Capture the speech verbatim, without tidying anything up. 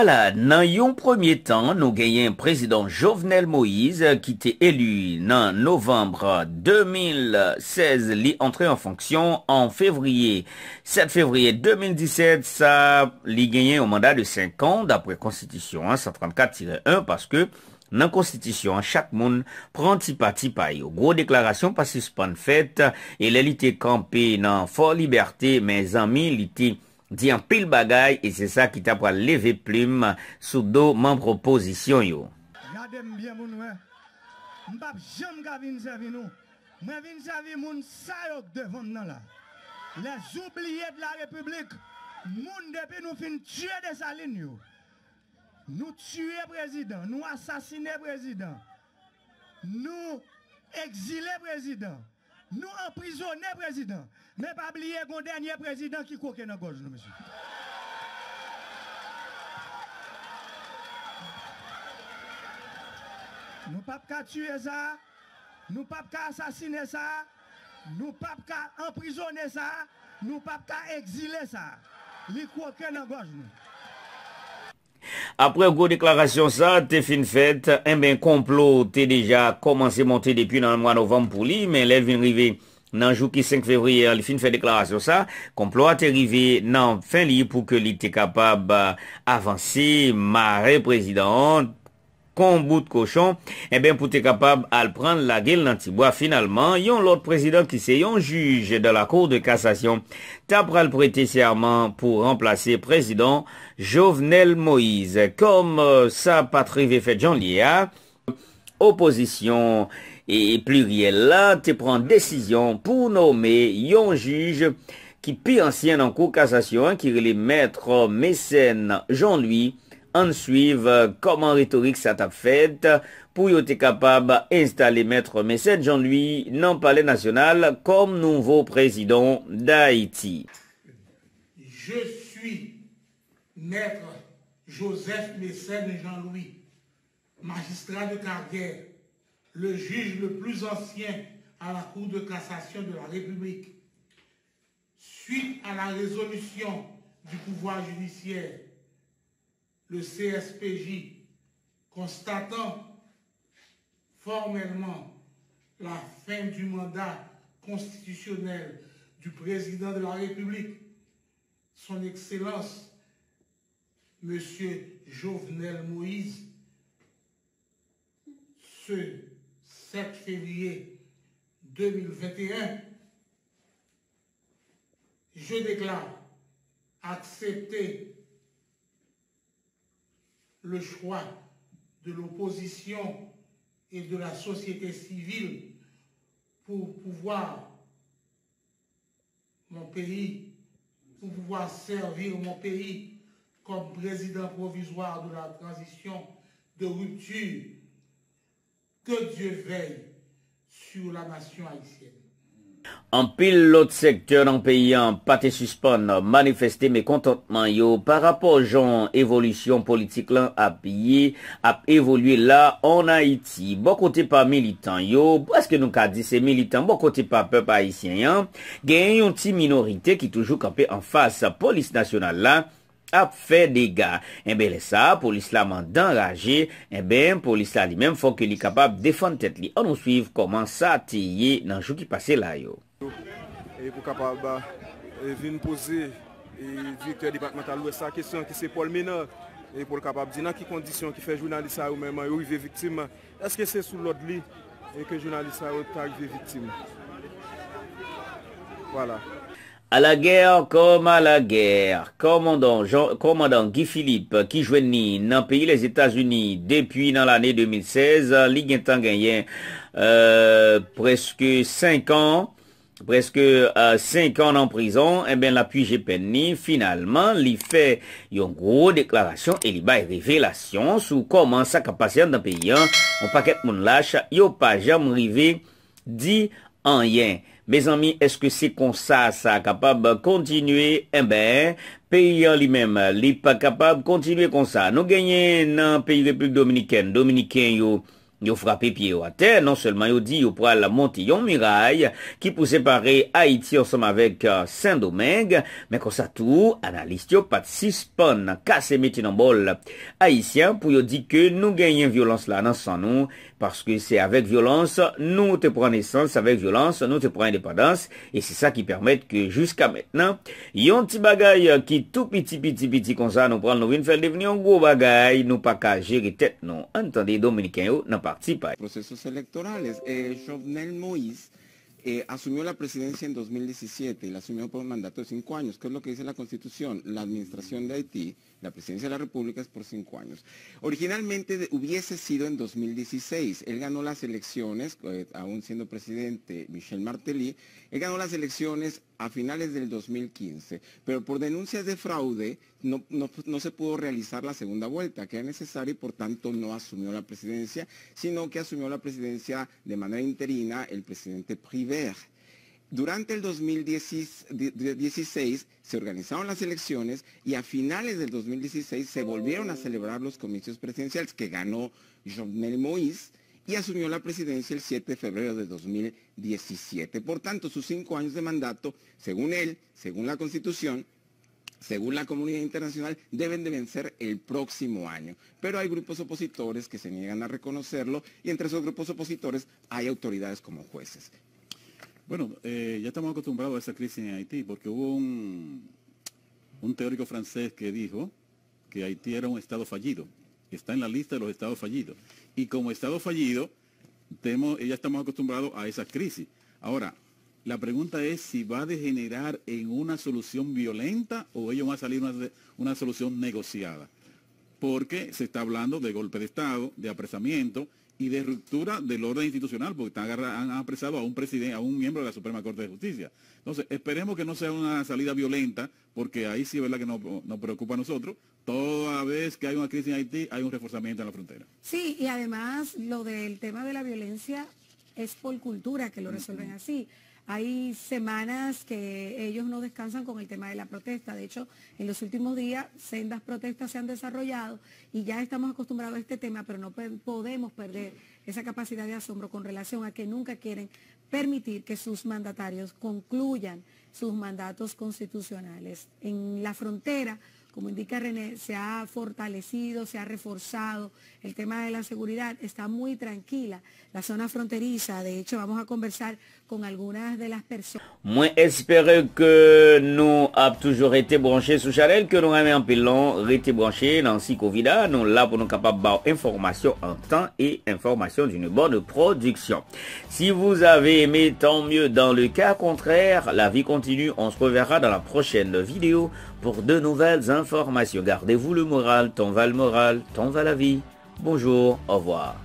Ala, nan yon premye tan, nou genyen prezidan Jovenel Moïse ki te eli nan novanm de mil sèz, li antre an fonksyon an fevriye, sèt fevriye de mil disèt, sa li genyen yon manda de senk an, dapre konstitisyon an, san trannkat tirè en, paske nan konstitisyon an, chak moun pran ti pati pa yo. Gwo deklarasyon pa sispann fèt, e lè li te kanpe nan Fò Libète, mezanmi, li te di anpil bagay, e se sa ki ta pral leve plim sou do manm opozisyon yo. Gade m byen pou n wè. M p ap janm ka vin sèvi nou. Mwen vin sèvi moun sa yo k devan m nan la. Les oubliés de la République. Moun depi nou fin tiye Desalin yo. Nou tiye prezidan, nou asasine prezidan. Nou egzile prezidan. Nou anprizone prezidan. Men pa bliye gon dènye prezidan ki kwoke nan gòj nou, mesye. Nou p ap ka tiye sa. Nou p ap ka asasine sa. Nou p ap ka anprizone sa. Nou p ap ka egzile sa. Li kwoke nan gòj nou. Apre gwo deklarasyon sa te fin fèt, enben, konplo te deja kòmanse monte depi nan mwa novanm pou li, men lè l vin rive nan jou ki senk fevriye an, li fin fè deklarasyon sa, konplo a te rive nan fen li pou ke li te kapab, a, avanse, mare prezidan an kon bout kochon, enben, pou te kapab al pran l lage l nan tibwa. Finalman, yon lòt prezidan ki se yon jij de la Cour de cassation ta pral prete sèman pou ranplase prezidan Jovenel Moïse. Kòm, euh, sa pa t rive fèt jan l ye a, opozisyon e pliryèl la te pran desizyon pou nome yon jij ki pi ansyen nan Kou Kasasyon an, ki rele Mèt Mesèn Jean Louis. Ann swiv, euh, kòman retorik sa t ap fèt pou yo te kapab enstale Mèt Mesèn Jean Louis nan Palè Nasyonal kòm nouvo prezidan Dayiti. Je suis Maître Joseph Mécène Jean-Louis, magistrat de carrière, le juge le plus ancien à la Cour de cassation de la République. Suite à la résolution du pouvoir judiciaire, le C S P J, constatant formellement la fin du mandat constitutionnel du président de la République, Son Excellence, Monsieur Jovenel Moïse, ce sept février deux mille vingt et un, je déclare accepter le choix de l'opposition et de la société civile pour pouvoir mon pays, pour pouvoir servir mon pays comme président provisoire de la transition de rupture. Que Dieu veille sur la nation haïtienne. Anpil lòt sektè nan peyi an pa te sispann manifeste mekontantman yo pa rapò jan evolisyon politik lan ap ye, ap evolye la ann Ayiti. Bò kote pa militan yo, prèske nou ka di se militan bò kote pa pèp ayisyen an, genyen yon ti minorite ki toujou kanpe anfas polis nasyonal la, ap fè dega. Enben, lè sa a, polis la mande anraje, enben, polis la li menm, fòk li kapab defann tèt li. Ann nou swiv kòman sa te ye nan jou ki pase la yo. E pou kapab, e, vin poze, e, direktè depatmantal Lwès la kesyon ki se Paul Ménard, e pou l kapab di nan ki kondisyon ki fè jounalis sa yo menm yo rive viktim. Èske se sou lòd li e ke jounalis sa yo ta rive viktim? Vwala. À la guerre comme à la guerre, kòmandan Jean, kòmandan Guy Philippe, ki jwenn ni nan peyi Lèzetazini depi nan lane de mil sèz, li gentan genyen, euh, prèske senk an, prèske, euh, senk an nan prizon, enben, l ap pije pèn ni. Finalman, li fè yon gwo deklarasyon e li bay revelasyon sou kòman sa k ap pase anndan peyi an. Yon pakèt moun lach, yo pa janm rive di anyen. Mezanmi, èske se konsa sa kapab kontinye? Enben, peyi an li menm, li pa kapab kontinye konsa. Nou genyen nan peyi Repiblik Dominikèn, Dominiken yo, Yo frape pye yo atè, non sèlman yo di yo pral monte yon miray ki pou separe Ayiti ansanm avèk, eh, Sendomeng, men konsa tou, analis yo pa t sispann kase mete nan bòl ayisyen pou yo di ke nou genyen vyolans la nan san nou, paske se avèk vyolans nou te pran nesans, avèk vyolans nou te pran endepandans, e se sa ki pèmèt ke jiska mentnan, yon ti bagay ki tou piti, piti, piti konsa, nou pran l, nou vin fè l devni yon gwo bagay, nou pa ka jere tèt nou. Ann tande Dominiken yo nan pati pa yo. Procesos electorales. Eh, Jovenel Moïse eh, asumió la presidencia en dos mil diecisiete y la asumió por un mandato de cinco años, que es lo que dice la Constitución. La administración de Haití, la presidencia de la República es por cinco años. Originalmente de- hubiese sido en dos mil dieciséis. Él ganó las elecciones, eh, aún siendo presidente Michel Martelly, él ganó las elecciones a finales del dos mil quince, pero por denuncias de fraude no, no- no se pudo realizar la segunda vuelta, que era necesaria, y por tanto no asumió la presidencia, sino que asumió la presidencia de manera interina el presidente Privert. Durante el dos mil dieciséis se organizaron las elecciones y a finales del dos mil dieciséis se volvieron a celebrar los comicios presidenciales que ganó Jovenel Moïse y asumió la presidencia el siete de febrero de dos mil diecisiete. Por tanto, sus cinco años de mandato, según él, según la Constitución, según la comunidad internacional, deben de vencer el próximo año. Pero hay grupos opositores que se niegan a reconocerlo y entre esos grupos opositores hay autoridades como jueces. Bueno, eh, ya estamos acostumbrados a esa crisis en Haití porque hubo un, un teórico francés que dijo que Haití era un estado fallido, que está en la lista de los estados fallidos. Y como estado fallido, tenemos, ya estamos acostumbrados a esas crisis. Ahora, la pregunta es si va a degenerar en una solución violenta o ellos van a salir una, una solución negociada. Porque se está hablando de golpe de Estado, de apresamiento y de ruptura del orden institucional, porque están agarra- han apresado a un presidente, a un miembro de la Suprema Corte de Justicia. Entonces, esperemos que no sea una salida violenta, porque ahí sí es verdad que nos, nos preocupa a nosotros. Toda vez que hay una crisis en Haití, hay un reforzamiento en la frontera. Sí, y además lo del tema de la violencia es por cultura que lo resuelven así. Hay semanas que ellos no descansan con el tema de la protesta. De hecho, en los últimos días, sendas protestas se han desarrollado y ya estamos acostumbrados a este tema, pero no pe- podemos perder esa capacidad de asombro con relación a que nunca quieren permitir que sus mandatarios concluyan sus mandatos constitucionales. En la frontera, como indica René, se ha fortalecido, se ha reforzado el tema de la seguridad, está muy tranquila la zona fronteriza. De hecho, vamos a conversar con algunas de las personas. Mwen espere ke nou ap toujou rete branche sou chanèl ke nou renmen anpil lan. Rete branche nan Sikovid la, nou la pou nou kapab ba w enfòmasyon an tan e enfòmasyon d'une bonne production. Si vous avez aimé, tant mieux. Dans le cas contraire, la vie continue. On se reverra dans la prochaine vidéo pour de nouvelles informations. Gardez-vous le moral, ton va le moral, ton va la vie. Bonjour, au revoir.